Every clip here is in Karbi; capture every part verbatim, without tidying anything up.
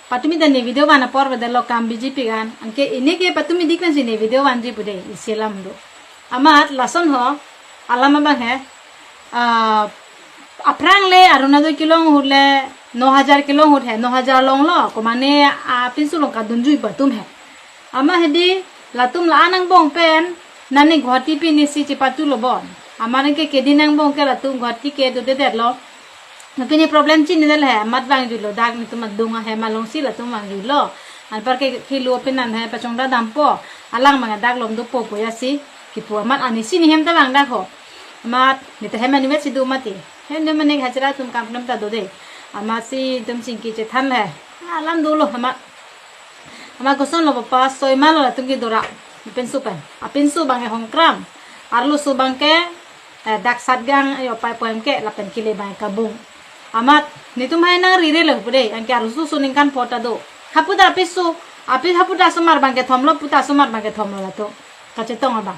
Patumi ta ne video van apor beda lo kam B J P kan. Anke ini ke patumi dik kan si ne video vanji pu de isi alam do. Amat lason ho alam abang he. Ah, aphrang le Arunodoi kelong ahut le no hajar kelong ahut he, no hajar longlo. Komane, ah, pinso along kadunjui pu atum he. Amat hedi latum la-an angbong pen nani Guwahati pini si chipatu lo bon. Amat ke keding angbong ke latum Guwahati ke dodedetlo. Pini problem chinidetlo he, amat vangjuilo dak netum adung ahem alongsi latum vangjuilo. Anparke kilu pini an he pachongda dampo. Alang abang dak lom dopo pu ya si kipu amat ani si ne hem ta vang dak ho. Amat ne ta hem animet si do mati. Hem ne mane hajira atum kam klem ta do de. Amat si netum chingki chethan le. Alam dolo amat. Amat kosonlo papa soi malo latum kedo ra. Pinso pen. Apinso abang ke Hongkram. Arloso abang ke, eh, dak Satgaon ayo pai poem ke lapen kele abang ke Kabung. Amat netum hai nang rire lo pu de, anke arloso ningkan phongo ta do. Hapu ta pinso, api hapu ta asomar abang ke thomlo, pu ta asomar abang ke thomlo latum. Kachetong abang.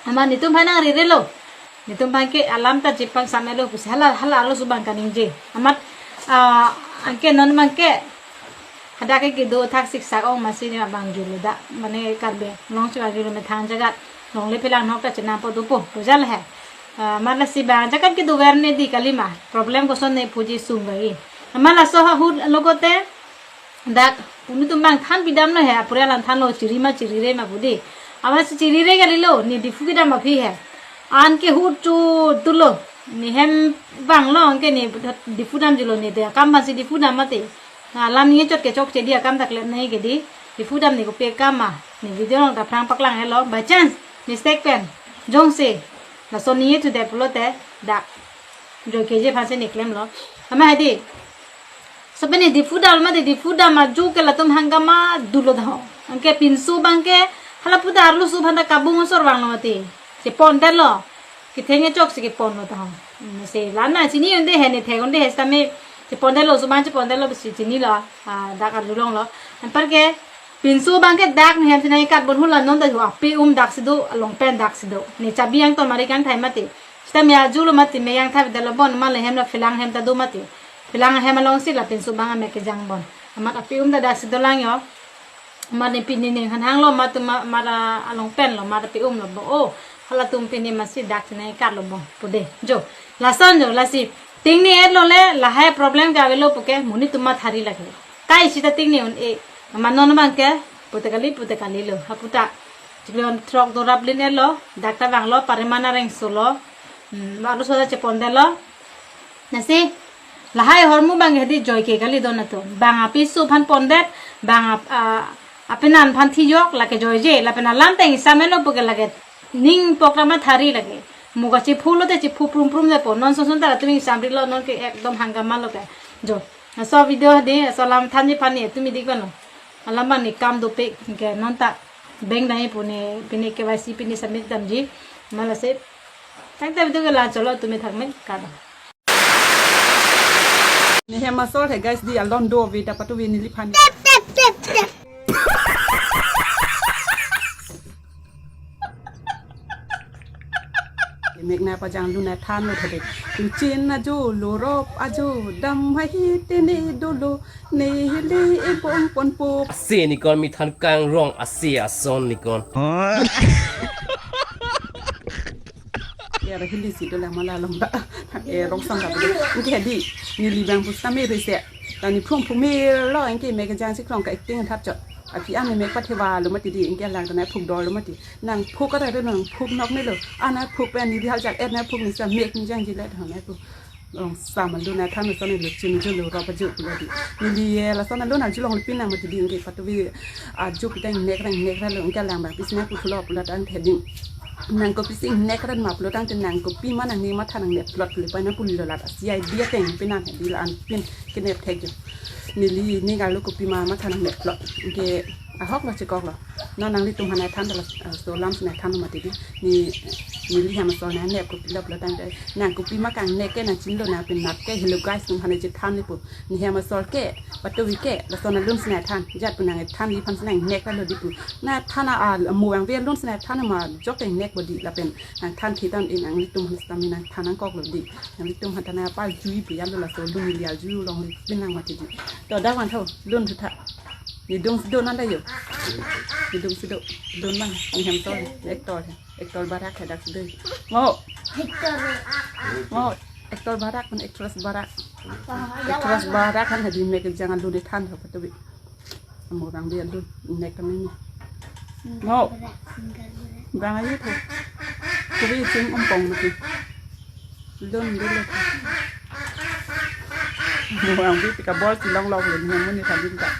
Amat netum hai nang rire lo. Netum abang ke alam ta chepangsamelo pusi hala hala arloso abang kaningje. Amat, ah, anke non abang ke hadak ke kedo thak siksak ong masi ne vangjuilo dak. Mane Karbi Anglong chevangjuilo methang jagat. Longle phelang nok ta chenam po dopo. Bujal he. Ah, amat lasi bang jagat kedo ver ne di kalima. Problem koson ne puji sum bai. Amat laso ahut logote dak punu tum bang than pidamlo he, apura lang thanlo chiri ma chirire ma pu de. Amat si chirire kalilo, ne Diphu kedam aphi he. Anke ahut chu tulo. Ne hem vanglo, anke ne Diphu damjuilo ne de. Akam aphan si Diphu dam mati. Na alam ne chot ke chokche di akam ta klem nai ke di. Diphu dam ne kopi akam ma. Ne video along ta phrang paklang helo. By chance, mistake pen. Jongsi. Laso ne thudet pulote dak. Joike je aphan si ne klemlo. Amat hedi. So pini Diphu dam mati, Diphu dam aju ke latum hangkama dolo ta ho. Anke pinso abang ke hala pu ta arloso aphan ta Kabung asor vanglo mati. Chepondetlo. Ketheng kechok si keponlo ta ho. Hmm, si lana chini un-e he ne thek un-e he sitame chepondetlo, so abang chepondetlo si chinilo. Ah, dak arjulonglo. Anparke pinso abang ke dak ne hem si nangkat bon hula non ta ho api um dak si do, along pen dak si do. Ne chabi angton mari kangthai mati. Sitame ajulo mati me kangthai beda lo bon, amat le hem lo phelang hem ta do mati. Phelang hem alongsi la pinso abang amek kejang bon. Amat api um ta dak si dolang yo. Amat ne pini ne hanhanglo amat atum ma-, amat along penlo amat api umlo bo. Oh, halatum pini masi dak si nangkatlo bo. Pu de. Jo. Lason jo lasi. Ting ne etlo le lahai problem ke avelo puke monit atum mathari lake. Kai sita ting ne un-e. Amat non abang ke. Pute kali pute kalilo. Hapu ta. Chiklo throk dorap lin etlo. Dak ta vanglo. Pariman areng solo. Hmm, arloso ta chepondetlo. Lasi, lahai ahormu abang hedi joike kali don atum. Bang apinso aphan pondet, bang ap-, a-, apenan aphan thijok, lake joije, lapen alam ta ingsamelo puke lake ning pok ta mathari lake. Muga chiphu lote chiphu prum prum depo, non sonson ta latum ingsamrilo, non ke ekdom hangkama lo ke. Jo, laso video hedi, laso alam thanji aphan ne tumi dik vanlo. Alam abang ne kam dopik, ke non ta beng dai pu ne, pini K Y C pini submit damji, malase, tangte video ke la cholo tumi thak me, kardom. Ne hem asor he guys di alon do ave ta patu ave neliphan. Mek na pajang lun na thanlo thade. Tuchin ajo lo rop ajo dam hai hi te ne dolo ne hele e bong pon po. Ase nikon mi than kangrong ase ason nikon. Ya ra hili si dolang mala long da. E rong sang da. Anke hedi. Neli bang pusitame rese. Ta ne phrong phrong melo anke mek kejang si krong ka acting thap chot. Aphi an mek pathevalo mati di anke lang ta nangphuk dorlo mati. Nangphuk kata do nangphuk nok melo. Ana phuk pen neli hal jak et nangphuk ne sa mek ne jangji le thang nangphuk. Long sama lo na than son lo chim ju lo rop ajo pulo di. Neli ye lason lo na julong le pin nang mati di anke patu ave ajo pitang nek rang nek rang lo anke lang bang pis nangphuklo pulo tangte di. Nang kopi si ingnek ran ma pulo tangte nang kopi ma nang ne matha nangne plot pulo pa nang pulilo lat asi ai dia teng pin nang di la-an pin kenep thek jo. Neli ne galo kopi ma matha nangne plot. Anke ahok lo chekok lo. Non nanglitum aphan nangthan dala, ah, so alam si nangthan mati di. Ne Neli hem asor nangnek kopilo pulo tangte, nang kopi ma kangnek ke nang chinilo, nang pen nat ke, hello guys, nang hane chethan lipo. Ne hem asor ke, patuvi ke, lason alun si nangthan. Jat pu nangthan li aphan si nangnek lo di pu. Nangthan a, a, mo vangve alun si nangthan ma jok ke nek bo di lapen. Nangthan thitang in nanglitum aphan sitame nangthan nangkok lo di. Nanglitum aphan than apar jui pu yamlo, laso alun neli arju longle pin nang mati di. To dak vanthu, lun thu tha. Nidung si do nang da yo. Nidung si do. Lun nang, ne hem asor, actor he. Actor barak hadak si do. Mo. Actor. Mo. Actor barak pen actress barak. Actress barak kan hadi mek jang alun nangthan tha patuvi. Mo vangve alun nek kami ni. Mo. Bang ayo tho. Kuvi ching umpong mati. Lun dulu. Mo vangve pika bol si longlok lun, ne mo ne tha lun ta.